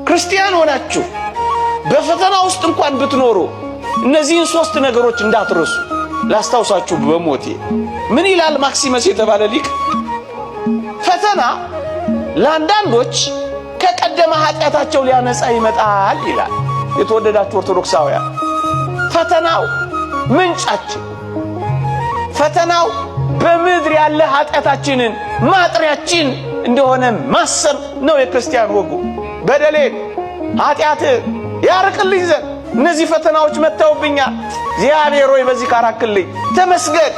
ክርስቲያን ሆናችሁ በፈተና ውስጥ እንኳን ብትኖሩ እነዚህን ሶስት ነገሮች እንዳትረሱ ላስታውሳችሁ በሞቴ። ምን ይላል ማክሲመስ የተባለ ሊቅ? ፈተና ለአንዳንዶች ከቀደመ ኃጢአታቸው ሊያነጻ ይመጣል ይላል። የተወደዳችሁ ኦርቶዶክሳውያን፣ ፈተናው ምንጫችን፣ ፈተናው በምድር ያለ ኃጢአታችንን ማጥሪያችን እንደሆነ ማሰብ ነው የክርስቲያን ወጉ። በደሌን ኃጢአት ያርቅልኝ ዘንድ እነዚህ ፈተናዎች መጥተውብኛል። እግዚአብሔር ሆይ፣ በዚህ ካራክልኝ ተመስገን።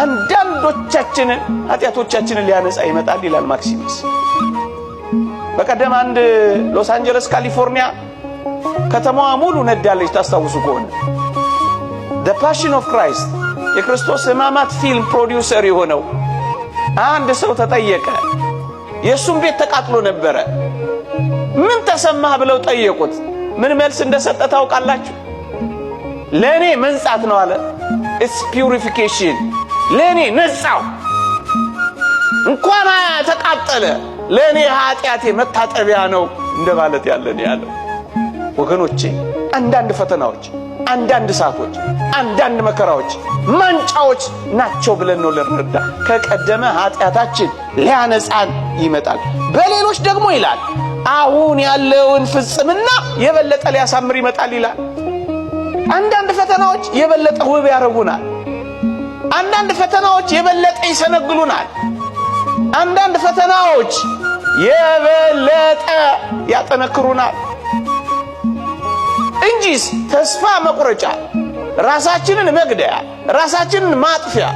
አንዳንዶቻችንን ኃጢአቶቻችንን ሊያነጻ ይመጣል ይላል ማክሲመስ። በቀደም አንድ ሎስ አንጀለስ ካሊፎርኒያ ከተማዋ ሙሉ ነዳለች። ታስታውሱ ከሆነ The Passion of Christ፣ የክርስቶስ ሕማማት ፊልም ፕሮዲውሰር የሆነው አንድ ሰው ተጠየቀ። የእሱም ቤት ተቃጥሎ ነበረ። ምን ተሰማህ ብለው ጠየቁት። ምን መልስ እንደሰጠ ታውቃላችሁ? ለእኔ መንጻት ነው አለ። It's purification። ለእኔ ነጻው፣ እንኳን ተቃጠለ፣ ለእኔ ኃጢአቴ መታጠቢያ ነው እንደማለት ያለን ያለው። ወገኖቼ፣ አንዳንድ ፈተናዎች፣ አንዳንድ እሳቶች፣ አንዳንድ መከራዎች ማንጫዎች ናቸው ብለን ነው ልንረዳ። ከቀደመ ኃጢአታችን ሊያነጻን ይመጣል። በሌሎች ደግሞ ይላል አሁን ያለውን ፍጽምና የበለጠ ሊያሳምር ይመጣል ይላል። አንዳንድ ፈተናዎች የበለጠ ውብ ያደርጉናል። አንዳንድ ፈተናዎች የበለጠ ይሰነግሉናል። አንዳንድ ፈተናዎች የበለጠ ያጠነክሩናል እንጂስ ተስፋ መቁረጫ፣ ራሳችንን መግደያ፣ ራሳችንን ማጥፊያ፣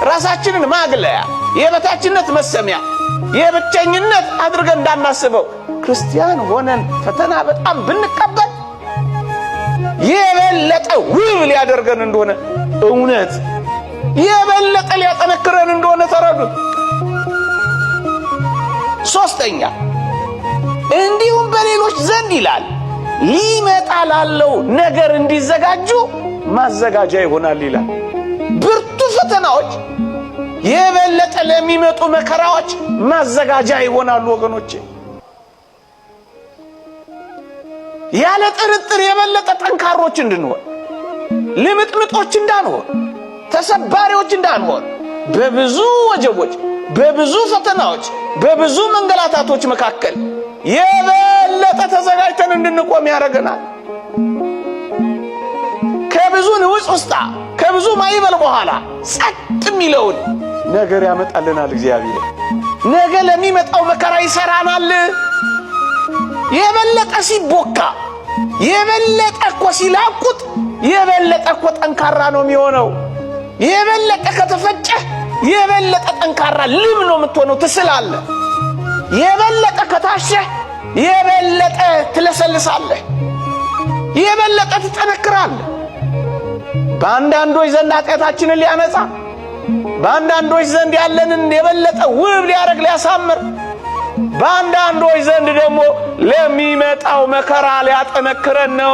ራሳችንን ማግለያ፣ የበታችነት መሰሚያ፣ የብቸኝነት አድርገን እንዳናስበው። ክርስቲያን ሆነን ፈተና በጣም ብንቀበል የበለጠ ውብ ሊያደርገን እንደሆነ፣ እውነት የበለጠ ሊያጠነክረን እንደሆነ ተረዱት። ሶስተኛ፣ እንዲሁም በሌሎች ዘንድ ይላል ሊመጣ ላለው ነገር እንዲዘጋጁ ማዘጋጃ ይሆናል ይላል። ብርቱ ፈተናዎች የበለጠ ለሚመጡ መከራዎች ማዘጋጃ ይሆናሉ ወገኖቼ። ያለ ጥርጥር የበለጠ ጠንካሮች እንድንሆን፣ ልምጥምጦች እንዳንሆን፣ ተሰባሪዎች እንዳንሆን በብዙ ወጀቦች፣ በብዙ ፈተናዎች፣ በብዙ መንገላታቶች መካከል የበለጠ ተዘጋጅተን እንድንቆም ያደርገናል። ከብዙ ንውጽ ውስጣ፣ ከብዙ ማዕበል በኋላ ጸጥ የሚለውን ነገር ያመጣልናል እግዚአብሔር። ነገ ለሚመጣው መከራ ይሰራናል። የበለጠ ሲቦካ፣ የበለጠ እኮ ሲላቁት፣ የበለጠ እኮ ጠንካራ ነው የሚሆነው። የበለጠ ከተፈጨ የበለጠ ጠንካራ ልም ነው የምትሆነው፣ ትስላለህ። የበለጠ ከታሸህ የበለጠ ትለሰልሳለህ፣ የበለጠ ትጠነክራለህ። በአንዳንዶች ዘንድ ኃጢአታችንን ሊያነጻ፣ በአንዳንዶች ዘንድ ያለንን የበለጠ ውብ ሊያደርግ ሊያሳምር፣ በአንዳንዶች ዘንድ ደግሞ ለሚመጣው መከራ ሊያጠነክረን ነው።